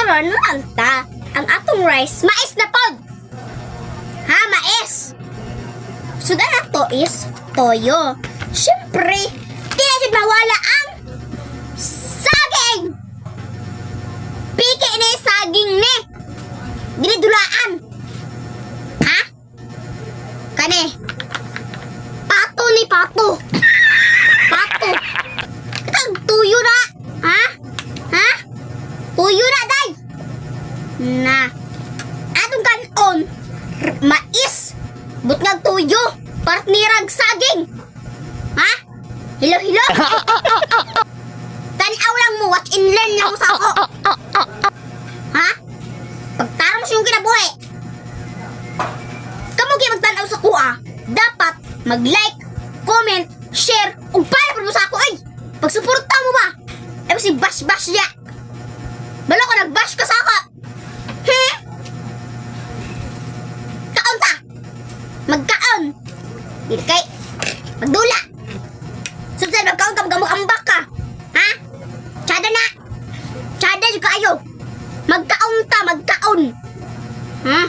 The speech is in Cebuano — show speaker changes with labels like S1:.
S1: Karon lang ta. Ang atong rice, mais na pod. Ha, mais. Sudan ato is toyo. Siyempre, di na jud mawala ang saging. Piki ni saging ni. Ginidulaan. Ha? Kani. Pato ni pato. Pato. Kag tuyo na. Ha? Ha? Tuyo na day. Na. Atong kanon. Mais. Butngag tuyo. Partnerag saging. Ha? Hilo hilo. Tanaw lang mo, watch and learn lang mo sa ako. Ha? Pagtarong sa iyong kinabuhi. Kamo gyud magtan-aw sa kuha, dapat mag-like, comment, share, ug para mo sa ako ay. Pagsuporta mo ba? Ay si bash bash ya. Balo ko nag-bash ka sa ako. Kaon ta. Magkaon. Dili kay magdula. Subsad magkaon ka magambak ka. Ha? Tsada na. Tsada jud kaayo. Magkaon ta, magkaon. Ha?